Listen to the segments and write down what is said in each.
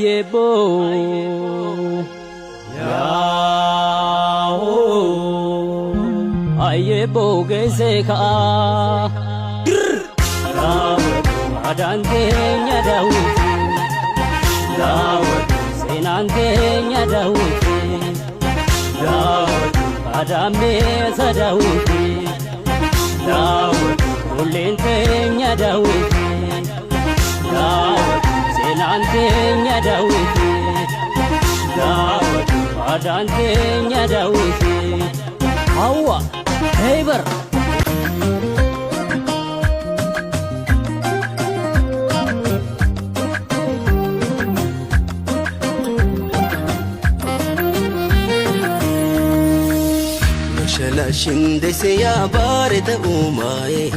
Ayyeboo yaahoo ayyeboo geessee ka'a. Daawwatu aadaan teenya daawwiti daawwatu seenaan teenya daawwiti daawwatu aadaan meesa daawwiti daawwatu ijoolleen teenya daawwiti daawwatu seenaan teenya daawwiti daawwatu aadaan teenya daawwiti hawwa heebar. Shindese yaa bareeda uumaaye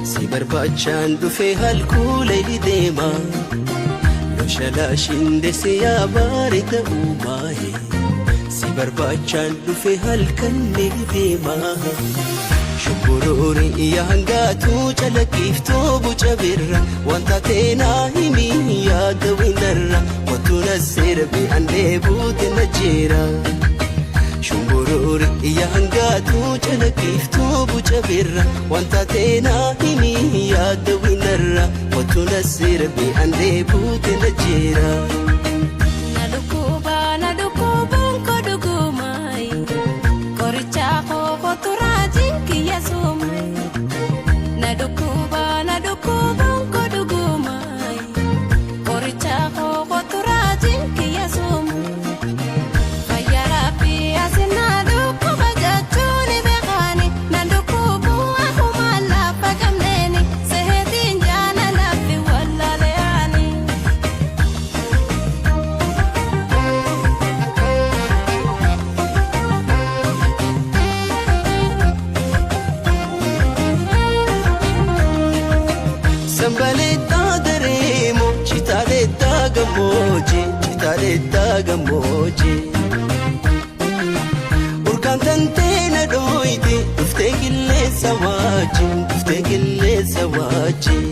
si barbaachaan dhufe halkuulee deema. Loshalaa shindese yaa bareeda uumaaye si barbaachaan dhufe halkan deema. Shubburoori yaa hangaatu calaqqiftuu boca birra wanta teenaa himi yaada windarra wantu na sirbi andee buute na jira. Shumburoori yaa hangaatu calaqqiftuu boca birra wanta teenaa himi yaada windarra wantu na sirbi andee buute na jira. Na dhukkuba na dhukkubaan koo dhugumaayi qoricha koo kootu raajiin kiyya suumaayi. Na dhukkuba na dhukkubaan koo dhugumaayi qoricha koo kootu raajiin kiyya suumaayi. Fayyaa rabbii asinaa dhukkuba jechuun beekaani na dhukkubu akkuma lafa qabneeni seetiin jaalala fi wallaaleani. Sambaleettaa dareemo chitaaleettaa gammoojjii chitaaleettaa gammoojjii. Urkaan tantee na dhooyte dhuftee qilleensa wajjin dhuftee qilleensa wajjin.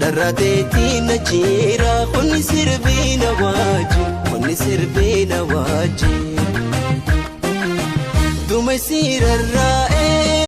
Dharraateetii na jira qonni sirbii na wajjin qonni sirbii na wajjin. Duumessi rarraa'ee.